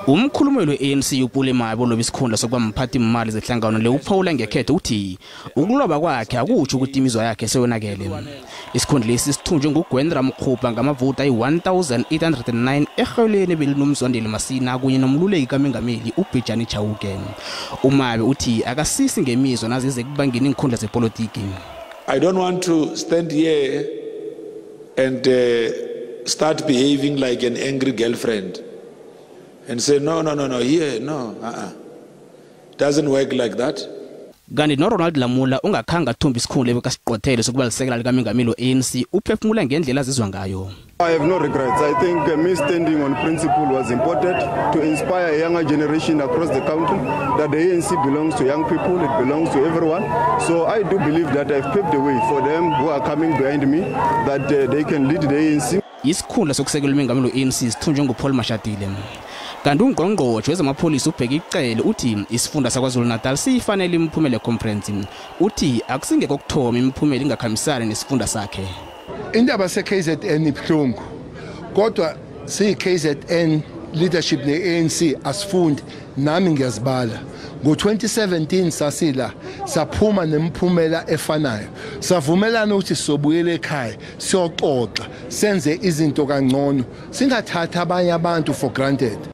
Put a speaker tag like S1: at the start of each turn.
S1: Umkhulumeli we-ANC uPule Mabe oloba isikhundla sokuba mphathi imali zehlangano le uphawula ngekhetho, uthi ukuloba kwakhe akutsho ukuthi imizwa yakhe seyonakele. Isikhundla lesi sithunjwe nguGwen Ramokgopa ngamavoti ayi-1809 ehelweni ebelinomzwandeli Masina kunye nomluleki kamengameli uBhejani Chauke. UMabe uthi akasisi ngemizwa nazize kubangeni iinkhundla zepolitiki.
S2: I don't want to stand here and start behaving like an angry girlfriend and say, "No, no, no, no, here, no." Uh-uh. Doesn't work like that.
S1: Kanti noRonald Lamula ungakhange athumbe isikhundla ebekasiqothele sokuba lisekela likamengameli we-ANC uphefumula ngendlela azizwa ngayo.
S3: I have no regrets. I think me standing on principle was important to inspire a younger generation across the country that the ANC belongs to young people, it belongs to everyone. So I do believe that I've paved the way for them who are coming behind me, that they can lead the ANC.
S1: Isikhundla sokusekela umengameli we-ANC sithunjwe nguPaul Mashatile. Kanti ungqongqotjhe wezamapholisa uBheki Cele uthi isifunda saKwaZulu-Natal siyifanele imiphumela yeconference. Uthi akusingeke imiphumela ingakhambisani nesifunda sakhe.
S4: Indaba se-KZN ibuhlungu, kodwa siyi-KZN leadership ne-ANC asifundi. Nami ngiyazibala, ngo-2017 sasila saphuma nemiphumela efanayo, savumelana ukuthi sizobuyela ekhaya siyoxoxa, senze izinto kangcono, singathathi abanye abantu for granted.